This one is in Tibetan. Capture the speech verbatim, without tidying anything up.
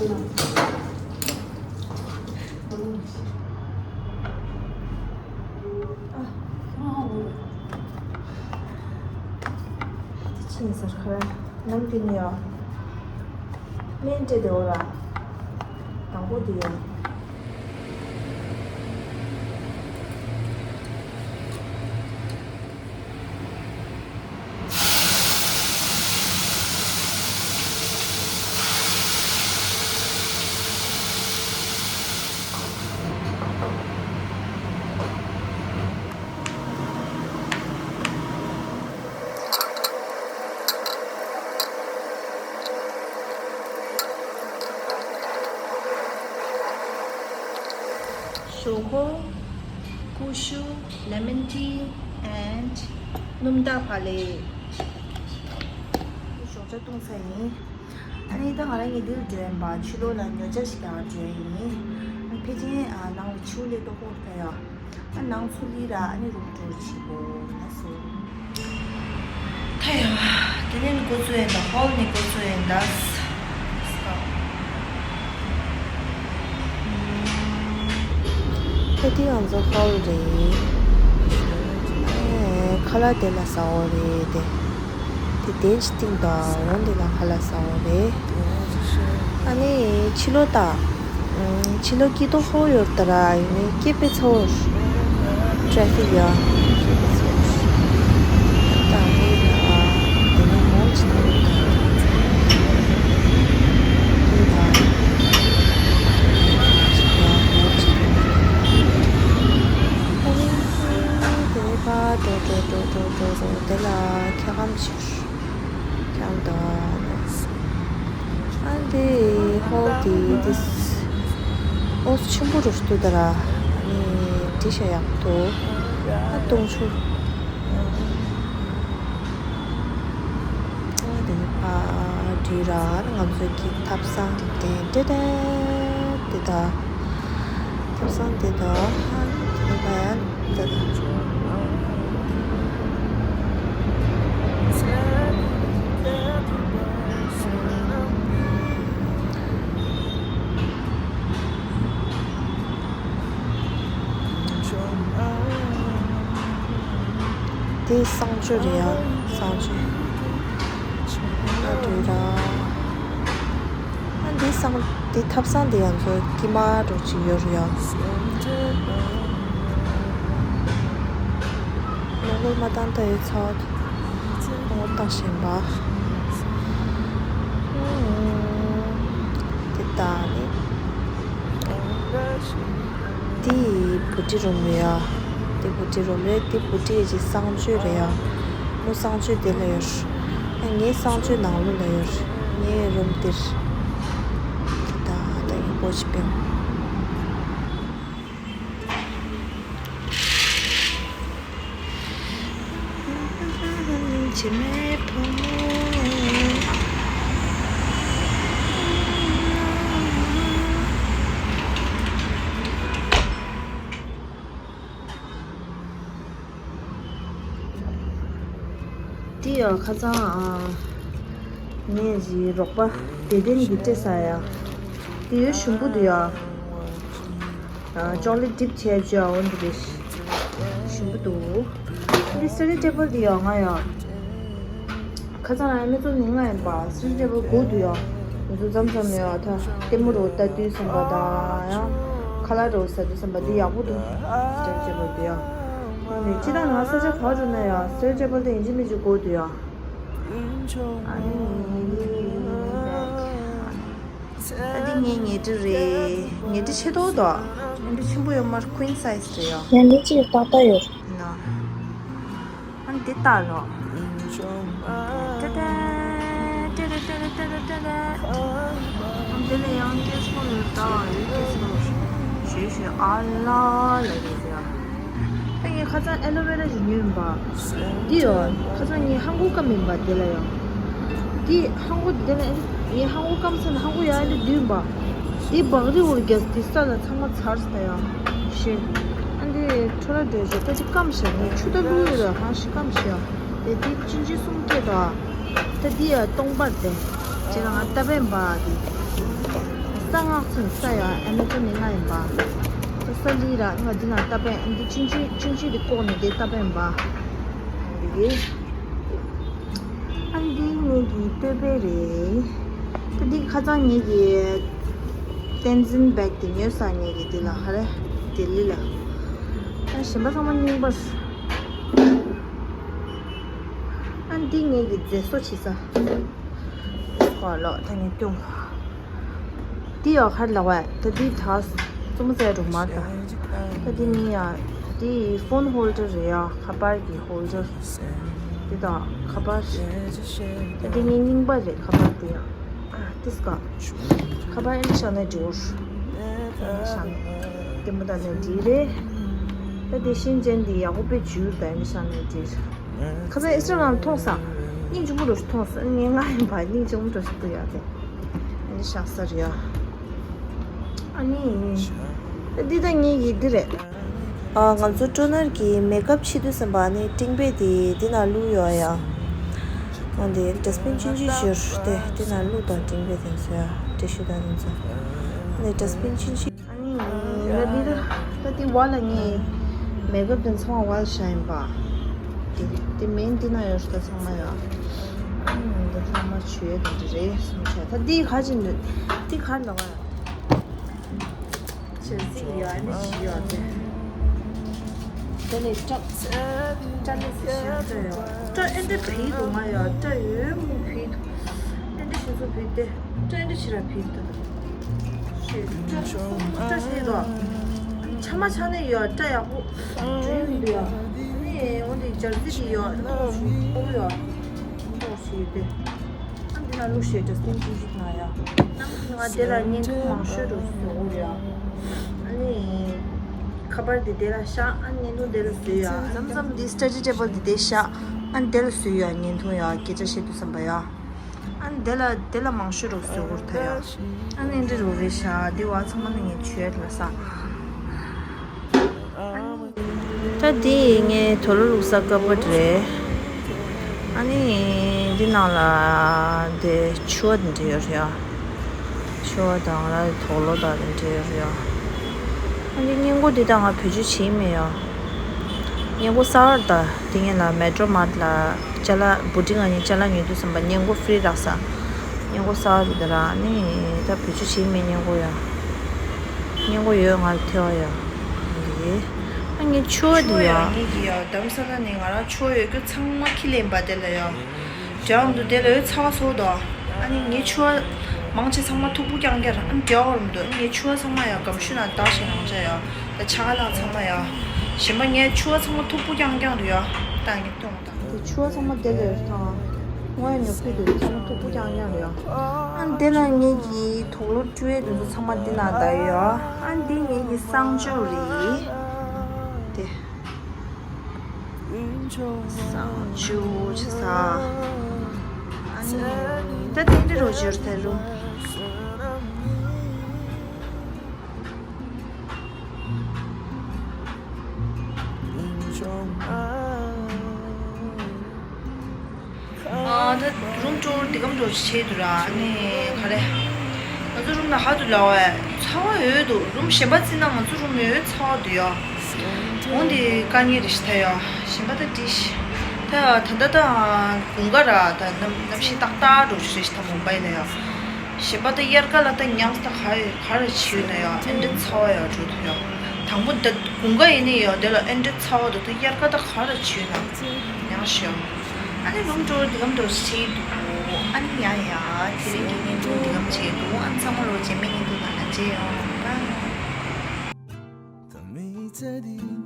ཆིན་ཟེར་ཁ་ར་ནམ་གི་ནི་ཡོ། སྨན་སྤྲད་དེ་འོ་ར། དང་པོ་དེ་ཡོ། ཞོག་ཁོག་ཀུ་ཤུ། ལེ་མོན་ཊི་ཨེན་ཌི་སྣུམ་དང་ཕག་ལེབ། ཞོགས་ཇ་བཏུང་ཚར་ཡིན། ཨ་ནི་ད་ང་རང་གཉིས་འདིར་འགྲོ་ཡིན་པ། ཕྱི་ལོགས་ལ་ཉོ་ཆ་ཞིག་རྒྱག་འགྲོ་ཡིན། ཨ་ནི་ཕལ་ཆེར་ཨ་ནང་ལ་ཆུ་ལས་ཏོག་ཏོག་ད་ཡ། ཨ་ནང་ཚུར་ལི་ར་ཨ་ནི་རུམ་འགྲོ་བྱེད་པོ་ན་སོ། ད་ཡ། དེ་ནས་འགོ་བཙུགས་ཡིན་ད། ཧོལ་ནས་འགོ་བཙུགས་ཡིན་ད། ད་དེ་ང་ཚོ་ཧོལ་རེད། ཨེ། ཁ་ལག་དེ་ལ་ཟ་འོ་རེད་དེ། དེ་དེ་ཅི་སྟེང་དང་འོན་དེ་ལ་ཁ་ལག་ཟ་འོ་རེད། ཨ་ནི་ཕྱི་ལོགས་ད། ཕྱི་ལོགས་སྐྱིད་ཏོག་ཧོ་ཡོད་ད་ར་ཡིན་ནའི་སྐད་དཔེ་ཚ་བོ། ཊ་ཕིག་ཡ། ད་ནི་ད་དེ་ནི་མོ་ཅི་ད་ད་དེ་ད་ཅི་ད་མོ་ཅི་ད་ཨ་ནི་དེ་ནི་ཕ་འགྲོ་འགྲོ་འགྲོ་འགྲོ་འགྲོ་འགྲོ་དེ་ལ་ཁྱེད་རང་ཅི། ཀྱང་དང་། ཨ་འདི་ཧོལ་འདི་འདི་ཨོ་ཆེན་པོ་རུ་ཏུ་ད་ར། ཨ་ནི་འདི་ཤ་ཡག་ཏུ། ཨ་དུང་ཆུ། ཨ་འདི་ནི་ཕ་འདི་ར་ང་ཚོ་གི་ཐབ་ཚང་གི་ཏན་ཏན་ཏན་འདི་ད། ཐབ་ཚང་འདི་དང་ཧང་དེ་ལ་ཡང་འདི་དང་། འདི་གསང་སྤྱོད་རེད་ཡ། གསང་སྤྱོད། ཨ་འདི་ར། ཨ་འདི་གསང་འདི་ཐབ་ཚང་འདི་ང་ཚོ་དཀྱིལ་མ་འདྲ་ཅིག་ཡོད་རེད་ཡ། ལོ་ལོ་མ་བཏང་ད་ཡོད་ཚ། ལོ་བཏང་བཞིན་པ། འདི་ད་ནི། འདི་བུ་ཁྲིད་རུམ་རེད་ཡ། འདི་བུ་ཁྲིད་རུམ་རེད། འདི་བུ་ཁྲིད་ཀྱི་གསང་སྤྱོད་རེད་ཡ། མོ་གསང་སྤྱོད་དེ་ལ་ཡོད། ངའི་གསང་སྤྱོད་ནང་ལོགས་ལ་ཡོད། ངའི་རུམ་འདིར། འདི་ད་ད་ཡིན་པོ་ཅི་པིང་། འདི་ཡང་ཁ་སང་ཨ། ངས་ཀྱི་རོགས་པ་བདེ་ལྡན་གྱི་སྤྲད་ས་ཡ། འདི་ཡོད་ཞུམ་པོ་འདུག་ཡ། ཅོག་ལེ་ཊི་ཌིབ་བྱས་བཅུག་ཨ་འོ་འདི་རེད། ཞུམ་པོ་འདུག་འདི་སི་ཊ་ཌི་ཊེ་བལ་འདི་ཡང་ང་ཡ། ཁ་སང་ལ་ཡ་མི་ཚོ་ནི་ང་ཡིན་པ་སི་ཊ་ཌི་ཊེ་བལ་སྒུག་འདུག་ཡ། ང་ཚོ་མཚམས་མཚམས་ནས་ཡ་ད་ལྟད་མོ་རོ་ལྟ་དུས་བསམ་པ་དང་ཡ། ཁ་ལག་རོ་ཟ་དུས་བསམ་པ་འདི་ཡག་པོ་འདུག་སི་ཊ་ཌི་ཊེ་བལ་འདི་ཡ། ཨ་ནི་སྤྱི་བཏང་ང་ས་ཆ་ག་འགྲོ་ན་ཡ་སི་ཊ་ཌི་ཊེ་བལ་དེ་ཡིན་གཅིག་མིན་གཅིག་སྒུག་འདུག་ཡ། ཨ་ནི་ངའི་ནི་ངའི་ནི་བེག་ཨ་འདི་ངའི་ཉལ་ཁྲི་རེད། ཉལ་ཁྲི་ཆེ་ཏོག་ཏོ། ཉལ་ཁྲི་ཆེན་པོ་ཡོད་མ་རེད། ཀུན་སའི་ཛི་རེད་ཡ། ཡང་འདི་ཅིག་ཏག་ཏག་ཡོད། ན། ཨ་འདི་ལྟ་རོགས། ཏེ་ཏེ། ཏེ་ཏེ་ཏེ་ཏེ་ཏེ་ཏེ། ཨ་འདི་ལ་ཡང་ཏེས་པོ་ཡོད་ད། ཡོད་ཏེས་པོ། ཞེས་ཞེས་ཨ་ལ་ལ་ཡོད་ཡ། ད་ངས་ཁ་སང་ཨེ་ལོ་ཝེ་ར་ཞིག་ཉོས་ཡིན་པ། འདི་ཡོད། ཁ་སང་ངས་ཧང་གོ་སྐམ་ཡིན་པ་འདི་ལ་ཡང་། འདི་ཧང་གོ་འདི་ལ་ངས་ཧང་གོ་སྐམ་ཚར་ན་ཧང་གོ་ཡང་ཨེ་འདི་བསྡུས་ཡིན་པ། འདི་སྦག་རི་འུར་རྒྱག་འདི་ས་ལ་ཚང་མ་ཚར་ས་ཡ། ཤེས། ཨ་འདི་ཁྲོ་ར་འདྲ་ཞིག་ད་འདི་སྐམ་ཤག་ངས་ཆུ་ད་བླུགས་ཡོད་ལ་ཧང་ཞིག་སྐམ་ཤག་དེ་འདི་གཅིན་ཅི་གསུམ་སྤྲད་དོ། ད་འདི་ཡ་སྟོང་པར་དེ། ཅི་ལ་ང་ལྟ་བས་འབའ་འདི། རྩ་སྔགས་ཚིམ་ས་ཡ་ཨ་མ་ཅོ་ནི་ང་ཡིན་པ། ས་ལི་ར་ང་འདི་ན་ལྟ་པས་འདི་ཅིན་ཅི་ཅིན་ཅི་འདི་ལྐོག་ནི་འདི་ལྟ་པས་ཡིན་པ། འདི་གི་ཨ་འདི་ངེད་ཀྱི་ལྟོས་པས་རེད། ད་འདི་ཁ་སང་ངེད་ཀྱི་བསྟན་འཛིན་བེག་དེ་ཉོས་ས་ངེད་ཀྱི་འདི་ལ་ཧ་རེ་ལྡི་ལི་ལ། ཨ་གཞན་པ་ཚང་མ་རྙིང་པ། ཨ་འདི་ངེད་ཀྱི་མཛེས་བཟོ་བྱེད་ས། ཁོ་ལོ་ད་ངས་སྐྱོང་། འདི་ཡོ་ཁར་ལ་བས་ད་འདི་ད་རྩོམ་རྩལ་རུ་མ་ད། ད་འདི་མི་ཡ་འདི་ཕོན་ཧོལ་ཌར་རེད་ཡ་ཁ་པར་གྱི་ཧོལ་ཌར། འདི་དང་ཁ་པར། ད་འདི་ངའི་རྙིང་པ་རེད་ཁ་པར་འདི་ཡ། ཨ་ཏིས་ཀ་ཁ་པར་ཨེ་འདྲ་བཞག་ན་འགྲིག་འོ། ཤང་ལྟད་མོ་ལྟ་ནས་འགྲིག་རེད། ད་དེ་བཞིན་ཅན་འདི་ཡག་པོ་དཔེ་འཇུས་ད་ཨེ་འདྲ་བཞག་ན་འགྲིག་ཁ་སང་ཨིན་སི་ཊ་གྷ་རམ་མཐོང་ས། སྙིང་རྗེ་མོ་འདྲ་ཞིག་མཐོང་ས་ངས་ང་ཡིན་པ་སྙིང་རྗེ་མོ་འདྲ་ཞིག་ཏུ་ཡོད་དེ། ཨེ་འདྲ་བཞག་ས་རེད་ཡ། ཨ་ནི། ད་འདི་ད་ངེད་ཀྱི་འདི་རེད། ཨ་ང་ཚོ་སྤྲོ་ནར་གྱི་མེག་ཨབ་བྱེད་དུས་ཙམ་པ་ནི་ཊིང་པེ་དེ་འདི་ན་བླུགས་ཡོད་ཡ། ཨ་འདི་ཌ་སི་པིན་ཆུང་ཆུང་ཞིག་དེ་འདི་ན་བླུགས་དང་ཊིང་པེ་དེ་ཚོ་ཡ་ཏི་ཤུ་དང་དེ་ཚོ། ཨ་ནི་ཌ་སི་པིན་ཆུང་ཆུང་། ཨ་ནི་ང་འདི་ད་ད་འདི་བ་ལ་ངས་མེག་ཨབ་དེ་ཚང་མ་བ་ལ་བཞག་ཡིན་པ། དེ་དེ་མིན་འདི་ན་ཡོད་ད་ཚང་མ་ཡ། ཨ་ནི་འདི་ཚང་མ་བྱོས་དེ་འདྲ་རེད་གསུངས་བྱས་ད་འདི་ག་ཅིག་འདུག་འདི་ག་ལ་བ་ཡ། བྱ་ཟིག་ཡོད་ཨ་ནི་ཞི་ཡོད་དེ། དེ་ལས་སྐྲ། སྐྲ་ལས་སི་ཤི་སྐྲ་ཡོད། སྐྲ་ཨེ་འདྲ་བིད་འདུག་ང་ཡོད་སྐྲ་ཡོད་མོ་བིད་འདུག་ཨེ་འདྲ་ཞི་སོ་བིད་དེ། སྐྲ་ཨེ་འདྲ་ཞི་ར་བིད་འདུག་ཤི་སྐྲ་སོ་སོ་སྐྲ་ཤི་རོ། ཆ་མ་ཆ་ནས་ཡོད་སྐྲ་ཡག་པོ། འཇུ་ཡོང་འདུག་ཡ། ནི་འོ་འདི་སྦྱར་རྩི་ཞིག་ཡོད་ཨེ་འདྲ་ཞིག་ཨོ་ཡོད། ཨེ་འདྲ་ཞིག་དེ། ཨ་འདི་ལ་ལུག་ཤེས་འདྲ་སེམས་ཅན་ཞིག་ན་ཡ། ནམ་ང་དེ་ལ་བརྙན་ཐུང་མང་ཤོས་འགྲོ་བཟོ་འོ་རེད་ཨ། ཨ་ནི། ཁ་པར་འདི་དེ་ལ་བཞག་ཨ་བརྙན་ཐུང་དེ་ལ་བཟོས་ཡ། མཚམས་མཚམས་འདི་སི་ཊ་ཌི་ཊེ་བལ་འདི་དེ་བཞག་ཨ་དེ་ལ་བཟོས་ཡ་བརྙན་ཐུང་ཡ་སྐད་ཆ་བཤད་དུས་བསམ་པ་ཡ། ཨ་དེ་ལ་དེ་ལ་མང་ཤོས་འགྲོ་བཟོ་འོ་ཐ་ཡ། ཨ་ནི་འདི་རུ་རེད་བཞག་འདི་བ་ཚང་མ་ནི་ངས་བྱོས་ལ་ས། ད་འདི་ངའི་དུག་ལོག་བླུགས་ས་ཀ་བོཌ་རེད། ཨ་ནི་འདི་ནང་ལ་འདི་ཕྱུ་པ་འདི་འདྲ་ཡོད་རེད་ཡ། ཕྱུ་པ་དང་ལ་དུག་ལོག་དང་འདི་འདྲ་ཡོད་རེད་ཡ། ཨ་འདི་སྔས་མགོ་འདི་ད་ང་བེད་སྤྱོད་བྱེད་མེད་ཡ། སྔས་མགོ་གསར་པ་ད་འདི་ངས་ལ་མེ་ཊོ་མཱཊ་ལ་ཅ་ལག་བུ་ཊིང་ཨ་ནི་ཅ་ལག་ཉོ་དུས་ཙམ་པ་སྔས་མགོ་ཧྥི་རི་རག་ས། སྔས་མགོ་གསར་པ་རེད་ད་ར་ཨ་ནི་ད་བེད་སྤྱོད་བྱེད་མེད་སྔས་མགོ་ཡ། སྔས་མགོ་ཡོད་ང་ལ་ཐེ་བ་ཡ། འདི་གི་ཨ་ངའི་ཕྱུ་པ་འདི་ཡ། ངེད་ཀྱི་ཡ་དམ་ས་ན་ནི་ང་རང་ཕྱུ་པ་ཡོད་རྒྱུ་ཚང་མ་ཁྱི་ལེན་པ་དེ་ལ་ཡ། འདྲ་འདུག་དེ་ལ་ཡོད་ཚ་བ་སོགས་དང་། ཨ་ནི་ངའི་ཕྱུ་པ་མང་ཆེ་ཚང་མ་མཐུག་པོ་རྐྱང་རྐྱང་རེད་ཨ་ནི་འདྲ་བར་མི་འདུག་ཨ་ངའི་ཕྱུ་པ་ཚང་མ་ཡ་སྒམ་ཤུ་ནང་བཏགས་ཤིང་རང་འཇགས་ཡ། ད་ཆ་ག་ལ་ཚང་མ་ཡ། གཞན་པ་ངའི་ཕྱུ་པ་ཚང་མ་མཐུག་པོ་རྐྱང་རྐྱང་རེད་ཡ། ད་ངས་སྟོན་དང་། དེ་ཕྱུ་པ་ཚང་མ་དེ་ལ་ཡོད་ཐང་། དངོས་ཉོ་ཁུལ་དེ་ཚང་མ་མཐུག་པོ་རྐྱང་རྐྱང་རེད་ཡ། ཨ་ནི་དེ་ལ་ངེད་ཀྱི་དུག་ལོག་སྤྲོད་ཡས་དེ་ཚོ་ཚང་མ་འདི་ནང་བསྡད་ཡོད་ཨ། ཨ་ནི་འདི་ངེད་ཀྱི་གསང་སྤྱོད་རེད། དེ། གསང་སྤྱོད་བྱེད་ས། ཨ་ནི། ད་དེ་འདྲ་རོ་སྦྱོར་ཐལ་རུ། ཨ་ད་རུམ་ཊུར་འདི་གམ་འགྲོ་བྱེད་དུ་ར་ཨ་ནི་ག་རེ། ང་ཚོ་རུམ་ལ་ཧ་དུ་ལ་བས་ཚ་བ་ཡོད་འདུག་རུམ་གཞན་པ་བརྩིས་ན་ང་ཚོ་རུམ་ཡོད་ཚ་བ་འདུག་ཡ། འོ་འདི་དཀའ་ངལ་རེ་ཞིག་ད་ཡ། གཞན་པ་ད་འདི་ཞིག་ད་ད་ད་ད་དགུན་ཁ་ར་ད་གནམ་གནམ་གཤིས་ཏག་ཏག་འགྲོ་རེ་ཞིག་ད་མུམ་བྷའི་ལ་ཡ། གཞན་པ་ད་དབྱར་ཁ་ལ་ད་ཉང་ས་ད་ག་ག་རེ་བྱེད་ཡོད་ན་ཡ་ཨེ་འདྲ་ཚ་བ་ཡ་འགྲོ་འདུག་ཡ། དང་པོ་ད་དགུན་ཁ་ཡིན་ནི་ཡ་དེ་ལ་ཨེ་འདྲ་ཚ་བ་འདུག་ད་དབྱར་ཁ་ད་ག་རེ་བྱེད་ཡོད་ན་ཉང་ཞིག་ཨ་ནི་རུམ་ཊུར་འདི་གམ་འགྲོ་བྱེད་འདུག་ཨ་ནི་ཡ་ཡ་དེ་རིང་གི་བརྙན་ཐུང་འདི་གམ་བྱེད་འདུག་ཨ་ནི་ཚང་མ་ལོ་རྗེས་མའི་བརྙན་ཐུང་ནང་ལ་མཇལ་ཡོང་། བྷའི།